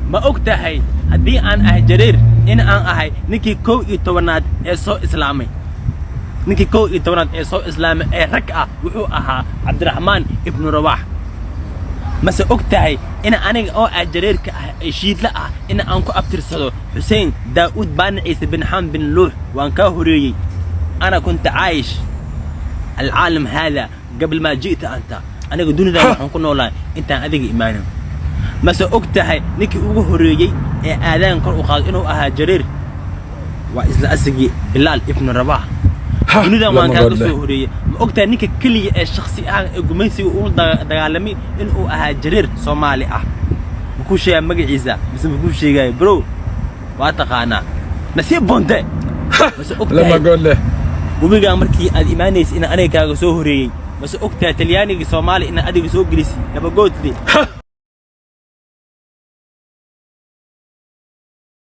Ma og tahay haddii aan ahay Jareer in aan ahay ninkii 11aad ee soo islaamay? Ninkii 11aad ee soo islaamay ee rag ah wuxuu ahaa Cabdiraxmaan Ibnu Rawax. Mase og tahay in aniga oo ah Jareerka ah ee Shiidla ah in aan ku abtirsado Xuseen Daa'uud Baani Ciise bin Xam bin Luux? Waan kaa horeeyey. أنا كنت عايش العالم هذا قبل ما جئت أنت. Aniga dunidan waxaan ku noolahay intaan adiga imaanin. Mase og tahay ninkii ugu horeeyey ee aadaan kor u qaado inuu ahaa Jareer? Waa isla asagii Bilaal Ibnu Rabax. Dunidan waan Lama kaaga godle. soo horeeyey. Ma og tahay ninka keliya ee shakhsi ahaan ee gumaysiga ugu dagaalamay inuu ahaa Jareer Soomaali ah? Ma kuu sheegaa magaciisa mise ma kuu sheegaayo? Bro, waa taqaanaa Nasiib Bonte. Mase og Lama tahay godle. webigaa markii aad imaanaysa in aniga kaaga soo horeeyey? Mase og tahay Talyaaniga Soomaali in adiga soo gelisay? Nabagoodle.